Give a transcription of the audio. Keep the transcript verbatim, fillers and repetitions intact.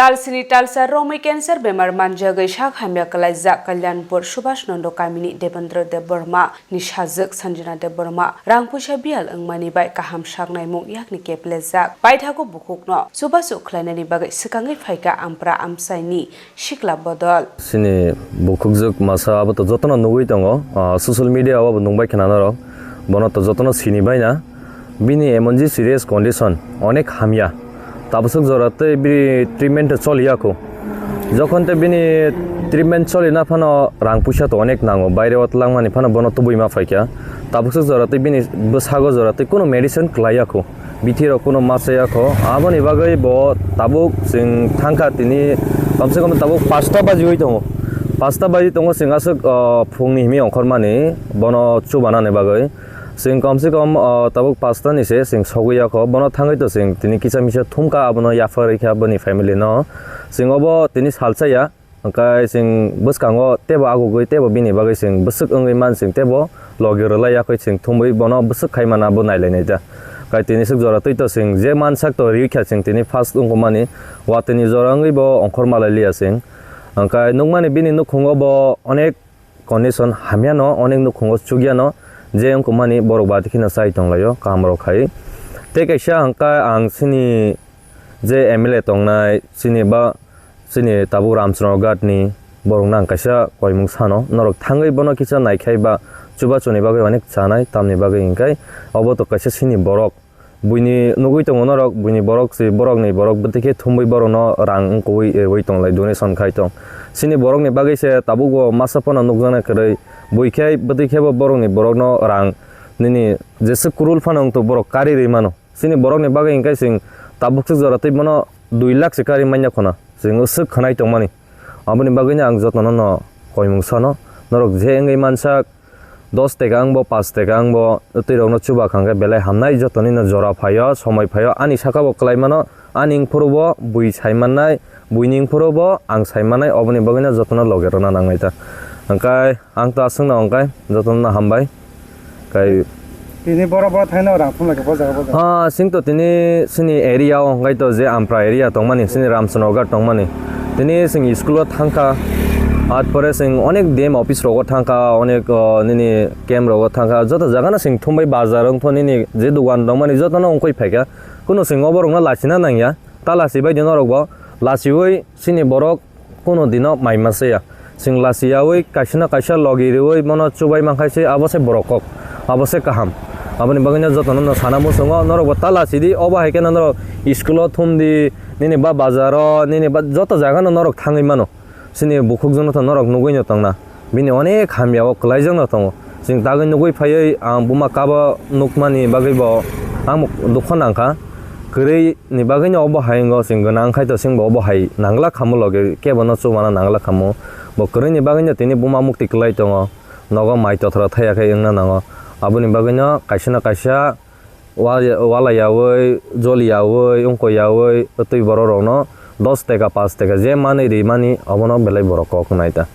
Talsini talsa romwi cancer bemar manjagwi sak hamya kwlaijak Kalyanpur Subhash Nondo kamini Debendra Debbarma ni sajwk Sanjana Debbarma rang puisa biyal wngmani bai kaham sak naimung yakni keplejak. Paithago bukhukno chubachu khlainani bagwi swkangwi phaikha ampra amchaini sikla bodol. Sini bukhukjwk masa abo to jotono nugwi tongo, ah, social media o abo nungbai khna norok, bono to jotono sini baina. Bini emon je serious condition, onek hamya. Tabaswk jora tei bini treatment choli ya kho. Jokhon tei bini treatment choli na phano rang puisa to onek nango, baire o twlangmani phano bono tubui ma phaikha. Tabaswk jora tei bini bwsago jora tei kuno medicine kwlai ya kho. Bithi rok kuno ma cha ya kho. Aboni bagwi bo tabuk chwng thangkha tini, komse kom tabuk pasta baji oi tongo. Pasta baji tongo chwng aswk, ah, phungni himi ongkhormani bono chubanani bagwi. Chwng komse kom, ah, tabuk pasta ni se chwng sogwi ya kho. Bono thangwi to chwng tini kisa misa thumkha, abono yapharwi kha boni family no. Chwng obo tini salsa ya. Hwnkhe chwng bwskango teibo agugwi teibo bini bagwi chwng bwswk wngwi man chwng teibo logi rwlai yakwi chwng thumwi bono bwswk khai mana bo nailainai ta. Hwnkhe tini swk jora twi to chwng je mansak to riwi kha chwng tini first wngkukmani watwini jora wngwi bo ongkhor malai liya chwng. Hwnkhe nukmani bini nukhungo bo onek condition hamyano, onek nukhungo chukyano, je wngkukmani borok bati kheno chai tonglaio kahamrok khai. Tei kaisa hwnkhe ang chini je M L A tongnai, chini ba chini tabuk Ramchandra Ghat ni borokno ang kaisa koimung sano, norok thangwi bono kisa naikhai ba chubachuni bagwi onek chanai, tamni bagwi hwnkhe obo to kaisa chini borok. Buini nugwi tongo norok, buini borok se, borokni borok bwtwi khe thumwi borokno rang wngkukwi rwui tonglai, donation khai tong. Chini borokni bagwi se tabukbo masa phano nukjaknai kwrwi, bui khe bwtwi khebo borokni borokno rang nini jeswk kwrwl phano wngtong borok kari rwi mano. Chini borokni bagwi hwnkhe chwng tabuk swk jora twi bono dui lakh se kari manya khuna, chwng swk khwnai tongmani. Aboni bagwino ang jotono no koimung sano, norok je wngwi mansak, dos taka wngbo, paanch taka wngbo, twi rokno chuba kha hwnkhe belai hamnai, jotonino jora phaio, somoi phaio, ani sakabo kwlai mano, ani wngphuru bo bui sai mannai, buini wngphuru bo ang sai mannai, oboni bagwino jotono loge rwna nangnai ta. Hwnkhe ang to aswkno hwnkhe jotono hambai. Kai Tini bora bora thaino rang thumlai khe bo jaga bo jaga. Ha, sing to tini sini area o hwnkhe to je Ampra area tongmani, sini Ramchandra Ghat tongmani. Tini sing school o thangkha, at pore sing onek D M office rogo thangkha, onek, o, nini camp rogo thangkha, joto jaga no sing thumbai bazar wngpho nini je dogan tongmani joto no wngkoi phaikha. Kuno sing oborok no lachina nangya, ta lachibai di norok bo, lachiwi sini borok kuno dino mai masa ya. Sing lachiyawi kaisa na kaisa logi riwi bono chubai mankhaise, abo se borok kok, abo se kaham. Aboni bagwino jotono no sana muchungo, norok bo ta lachidi, obo hai kheno norok school o thumdi, nini ba bazar o, nini ba joto jaga no norok thangwi mano. Chini bukhukjwkno to norok nugwi no tongna. Bini onek hamya o kwlaijak no tongo. Chwng dagwi nugwi phaiwi ang buma kabo nukmani bagwi bo ang dukho nangkha. Kwrwi ni bagwi no obo hai wngo, chwng gwnang khai to chwng bo obo hai nangla khamu loge kebo no chubana nangla khamu. Bo kwrwi ni bagwi no tini buma mukti kwlai tongo. Nogo mai tothra thaya khe wngna nango. Aboni bagwi no kaisa na kaisa wa-, wala yawi, joli yawi, wngkoi yawi, twi borok rok no dos taka, paanch taka je manwi ri mani obono belai borok kok nai ta.